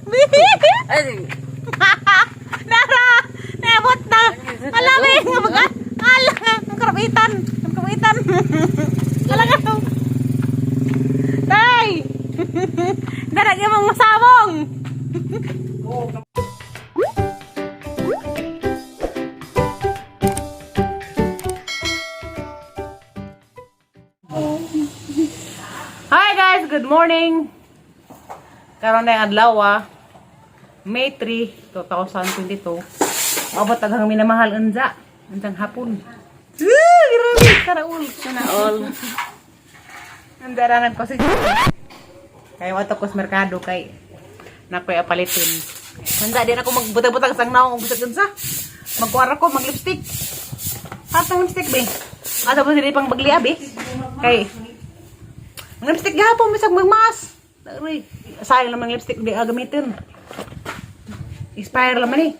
Ay, Nara! Naabot na! Ala, be! Nga baga! Ala! Ang karapitan! Ang karapitan! Ala ka! Tay! Dara yung mga masabong! Hi guys! Good morning! Karon na yung adlaw ah. May 3, 2022. Abot agang minamahal unja. Unjang hapon. Ah, grabe, karaul. Sana all. Anda ra nagpasig. Kay wato ko sa merkado kay nakoy apalitin. Unja di na ako magbutang-butang sang naong og bisag unsa. Magkuara ko mag lipstick. Hatang lipstick be. Asa po sila pang baglia be. Kay ang lipstick gahapon bisag magmas. Aray, sayang naman ang lipstick di gamitin. Expire laman eh.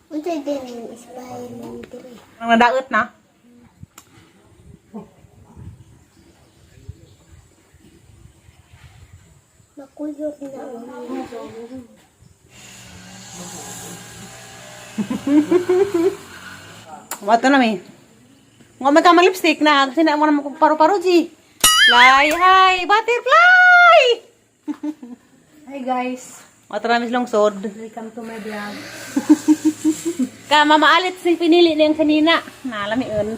Unsa din ang isbahay mo diri? Ang nadaot na. Makulog na ang Wato na mi. Nga may ka lipstick na kasi na mo naman kung paru-paro ji. Fly high, butterfly! Hi guys, Wato na mis lungsod. welcome to my vlog. Ka mama alit sing pinili niyang kanina. Nalami un.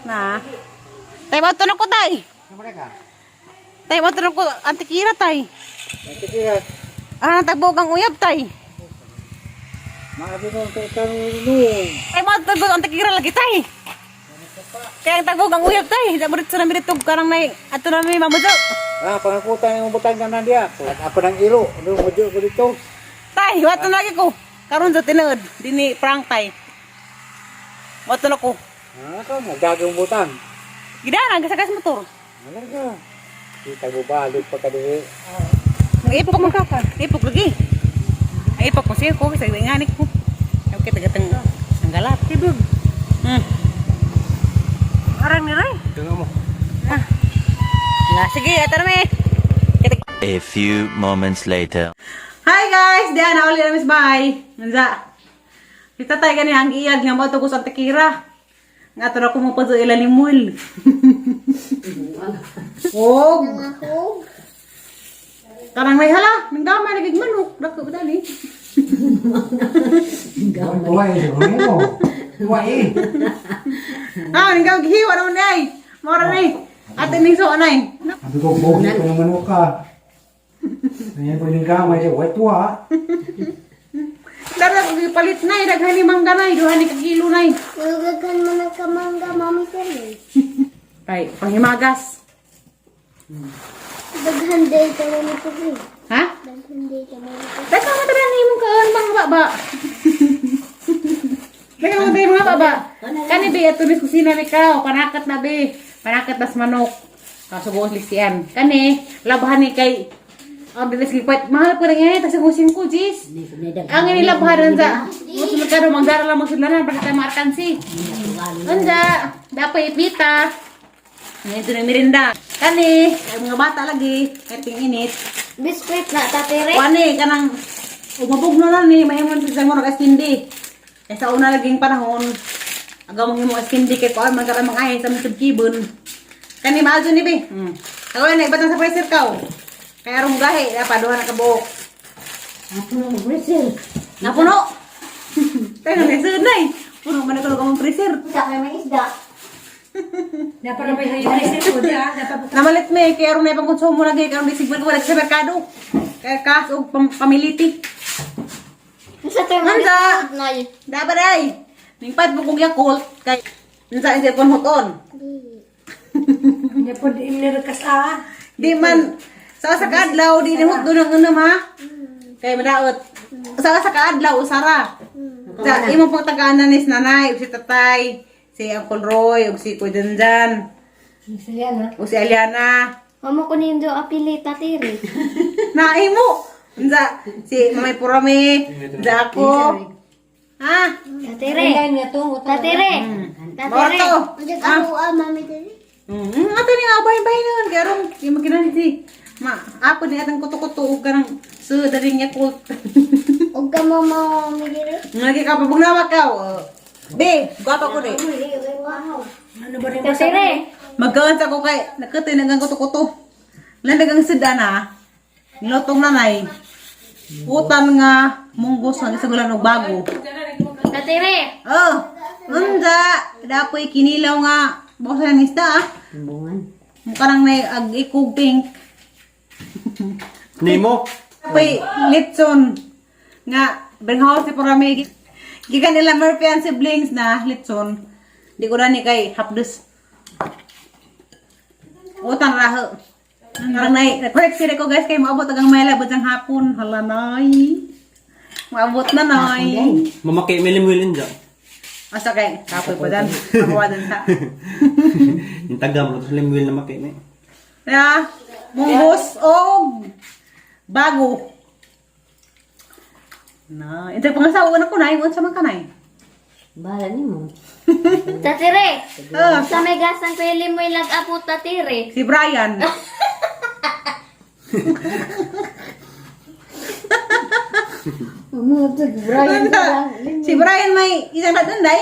Na. Tay wato na ko tay. Tay wato na ko antikira tay. Ah, natabog ang uyab tay. Tay wato na ko antikira lagi tay. Kaya ang tagbog ang uyab tay. Dapat dito na mi dito karang nay ato na mi mamudo. Ah, pangakutan yung butang na nandiya. Ako ng ilo, ano mo ko dito. Tay, wato na lagi ko. Karon sa tinuod, dini prank tay. Wato na ko. Ah, ka nagdagong butang. Gidana gasagas motor. Ano ka? Kita mo balik pa ka diri. Ipok mo ka. Ipok lagi. Ay, ipok ko siya ko kasi nganik ko. Okay, tagatang ang galat. Tibog. Arang ni Ray. Tingnan mo. Ah. Na, sige, ato na mi. A few moments later. Hi guys, diyan na uli na miss bye. Nanza. Kita tayo gani ang iyag nga mo to ko sa tekira. Nga to na ko mo pa sa ilalim mul. Og Nangahog. karang may hala, nanggamay lagi manok, dako ba dali. Tuway, mo. Tuway. Ah, nanggaw gihiwa naman ay. Mora ni. Ate ning so anay. Sabi ko, bogi ko naman ka. Ngayon po yung gamay, siya, white tuwa. Dara ko gipalit nay, daghan ni mangga nay, duha ni ka kilo nay. Nagaghan man ang kamangga mami diri. Kay panghimagas. Daghan day ka mami diri. Ha? Daghan day ka mami diri. Daghan mo tanan imong kaon mga baba. Daghan mo tayo mga baba. Kani be ato ni kusina ni kao, panakat na be. Panakat nas manok. Kasubuos lisian. Kani labahan ni kay ang dilis gipait. Mahal po rin yan, tas ang husin ko, jis. Ang inilabahan sa, mas magkano, magdara lang magsudlanan, para tayo maarkansi. Unja, dapat ipita. Ngayon ito na merinda. Kani, kay mga bata lagi, kay ting init. Biskuit na tatire. Kuani, kanang umabog na ni, mahimon sa mo nag-askindi. Kay sa una laging panahon, agaw mong himo askindi kay kuan man karon mga ay sa mga kibon. Kani maajo ni be. Kaw na ibatang sa freezer kaw. Kay arong gahi, dapat duha na ka buok. Napuno. Tayo na sud nay. Puno man na ang freezer. Sa kay may isda. Dapat na may hayop ko diya, dapat Namalit me kay arong na ipang konsumo lagi karon di siguro wala sa merkado. Kay kas og pamiliti. Sa termo Unsa? nay. Dapat ay. Ningpad mo kong Yakult kay unsa ang cellphone hoton. niya po imnirakas ah. Di man sa kaadlaw di ni hot ang unam ha. Kay madaot. Sa kaadlaw usara. Sa imong pagtagaanan ni nanay ug si tatay, si Uncle Roy ug si Kuya Dandan, Sige na. ug si Aliana. Mamo ko nindo apili tatire. Naimo. Unsa si Mamay Purame, unsa ako. Ha? Tatire. nga to, Tatire. Mora Tatire. to. Unsa ka mami diri? Ato ni nga bay bay noon kay aron di makinan si Ma, apo ni atang kuto-kuto ug kanang sa daring Yakult. Ug ka mo mo diri. Lagi ka pabugnawa ka. Oh. Be, gwapa ko de. Ano ba rin Tatire. Magkaon sa ko kay nakatoy nagang kuto-kuto. Lamig ang sida na. Nilotong nanay. Utan nga munggos nga isugulan og bago. Tatire. Oh, unsa dapoy kinilaw nga buksan ng isda ah. Mukha nang nay ag ikog pink. Nemo. Dapoy litson nga bringhouse si Porame. Gikan nila Murphy and siblings na litson. Di ko ni kay hapdos. Utang raho. Karang nay, correct sila ko guys kay maabot agang may labot ang hapon. Hala nay. Maabot na nay. Mamaki milimwilin dyan. Asa kay kapoy pa dan. Kapoy dan sa. Yung tagam, tapos limwil na makimi. Na, munggos og bago. Na, ito pangasawa na ko nay, unsa man kanay? Bahala ni mo. Tatire. Ah, Sa may gasang pili mo ilag-apo tatire. si Brian. Brian Si Brian may isang datunday.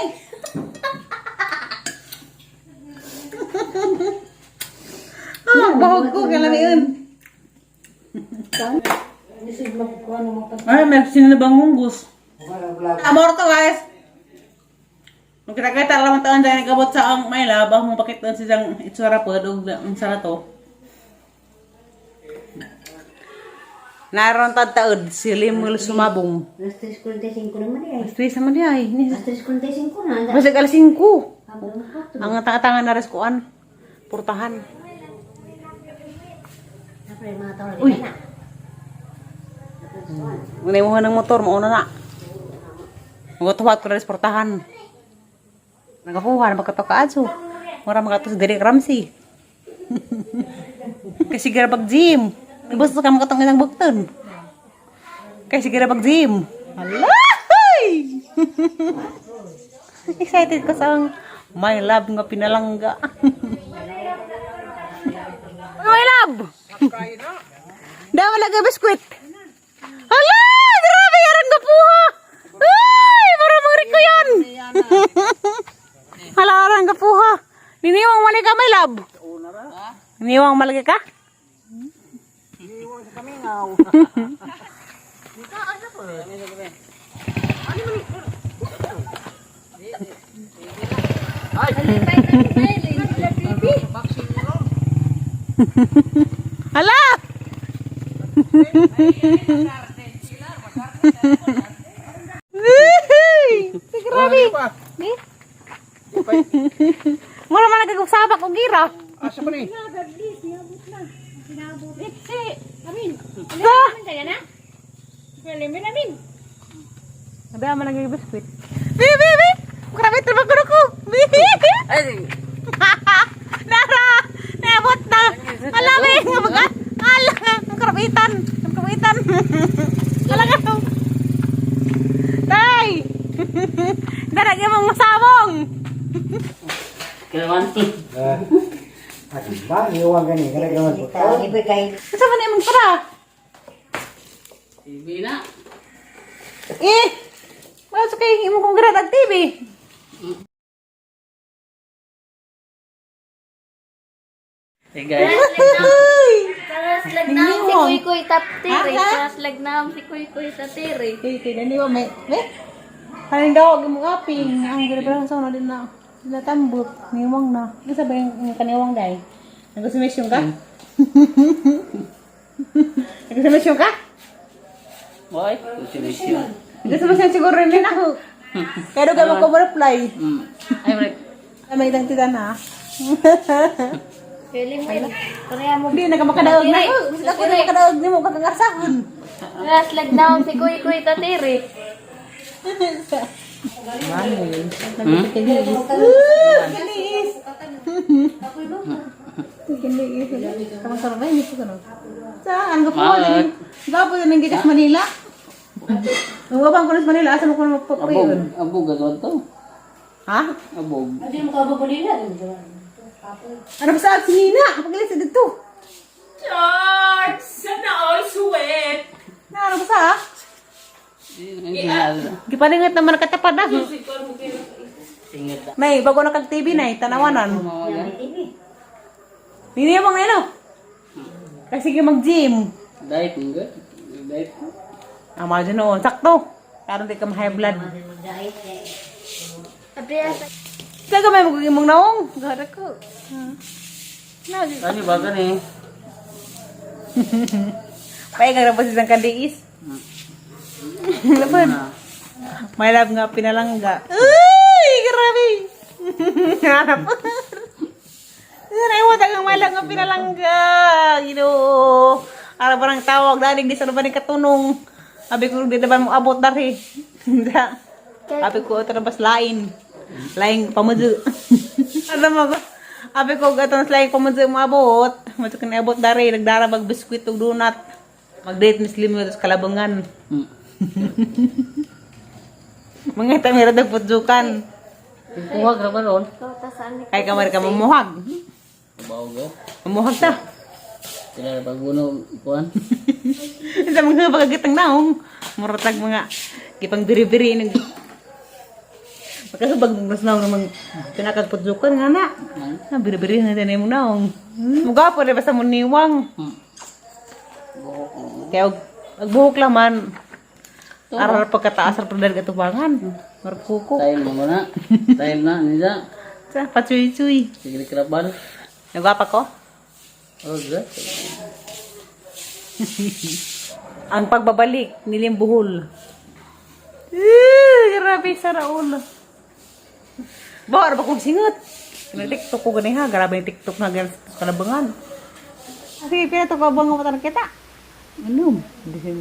Ah, bahog ko kailan yun. Ay, may sino na bang munggos? Amor to guys. Nung kita-kita lang taon dahil nagabot sa ang may laba mo bakit ang siyang itsura po og ang sara to. Naron tad taod si Limul sumabong. Alas 3:45 naman eh. Alas 3 naman di ay. Alas 3:45 na. Basig alas 5. Ang tanga-tanga na res kuan. Purtahan. Uy. Unay mo ng motor, mauna na. Magatuwat ko na res purtahan. Nagapuha na magkatokaadso. Mura magato sa Derek Ramsey. Kasi gara pag gym. Basta ka makatong isang bukton. Kasi gara pag gym. Hala! Excited ko sa ang my love nga pinalangga. My love! Daw wala ka biskwit. Hala! Grabe yaran ka puha! Ay! Para mga ko yan! Hala, aran ka puha! Niniwang mali ka, my love! Niniwang malagi ka? Hala! Uy! Grabe! Ni? Mura man nagkagusabak og gira. Asa pa ni? Da! Ada man lagi biskuit. Bi bi bi. Grabe terima ko ko. Bi. Nara! Naabot na. Ala bi, nga baga. Ala, ang karabitan. Ang karabitan. Ala ka. Tay. Dara gyud mong masabong. Ba, iwang gani. Kaya ka mas. Iba kay Asa man imong para? TV na. Eh. Wala sa kay imong kong grad ang TV. Hey guys. Paraslag na si Niniwang. Kuy Kuy Tatire. Ha? Paraslag na si Kuy Kuy Tatire. Kay kay nani wa may. Eh. Kanin daw og imong aping ang ginabahan sa una din na natambot niwang na. Isa ba yung kaniwang dai? Nagsumisyon ka? Nagsumisyon ka? Boy, kusimisyon. Nagsumisyon siguro rin din ako. Kaya doon ka magko-reply. Ay, break. Ay, may itang tita na. Pili mo yun. Pareha mo. Hindi, nagamakadaog na ako. Gusto ako na makadaog ni mo kakangarsahon. Paraslag na si Kuy Kuy Tatire. Kaliis! Kaliis. Kamang sarap ba? Hindi ko ganun. Saan? Gapo Malat. Gapo din ang gikas Manila. Ang wabang ko na sa Manila, asa mo ko na magpapuyo Abog. yun? Abog agad to. Ha? Abog. Hindi mo ka babulila. Ano ba sa si Nina? Pagalis sa dito. Char! Paningat naman katapad ah. Ingat. Nay, bago na kag TV nay, tanawanan. Nini mo ngayon oh. Kasi sige mag-gym. Diet nga. Diet ko. Ama dyan noon. Sakto. Karon di ka ma-high blood. Sa gamay mo mong naong. Gara ko. Kani ba kani? Painga na po sisang kandiis. Lapad. My love nga pinalangga. Uy, grabe. Hanap. Ay, wala kang my love nga pinalangga. Ginoo. Ara parang tawag daling di sa ba ni katunong. Abi ko di ba mo abot dari. Da. Abi ko ito na bas lain. Lain pamudyo. Alam mo ko. Abi ko ito na lain pamudyo mo abot. Mo ka abot dari nagdara bag biskwit ug donut. Mag-date Miss Lim sa kalabangan. Mga tamira dag pudjukan. Kuha ka ba ron? Kay kamar ka mamuhag. Bawo go. Mamuhag ta. Sila pagbuno kuan. Sa mga pagagitang naong. Muratag mga gipang biri-biri nag Makasabag mong nas naong namang pinakagpudjukan nga na. Na biri-biri na din mo naong. Muga po basta mo niwang. Kaya og og buhok laman. Aral pagkataas ar pagdal katubangan. Markuko. Time mo na. Time na nida. Sa patsuy-tsuy. Sige kraban. Nagwapa ko? Oh, good. Ang pagbabalik ni Limbuhol. Eh, grabe sa Raul. Ba, ba kong singot? Nag-TikTok ko gani ha. Grabe yung TikTok na ganyan sa kalabangan. Ah, sige, pila to kabang nga matan kita. Ano?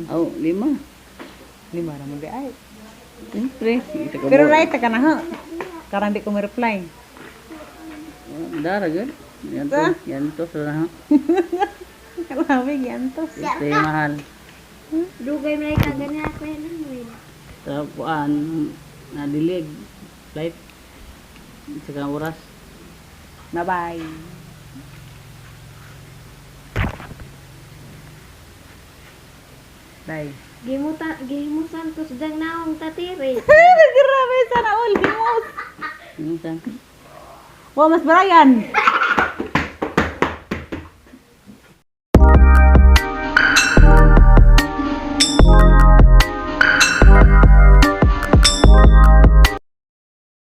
Oh, lima. Lima naman di ay. Siyempre. Isa ka Pero right ka na ha. Karang di ko ma-reply. Dara gud. Yan to. Yan to sa ha. Grabe, gantos. Ito yung mahal. Dugay mo ka ganyan ako yan ang win. Sa kuan na dilig flight. Isa ka oras. Bye-bye. Bye. Gimuta gimusan ko sudang naong tatiri. Grabe, sana all. Limos. Minsan. Wa mas Brian.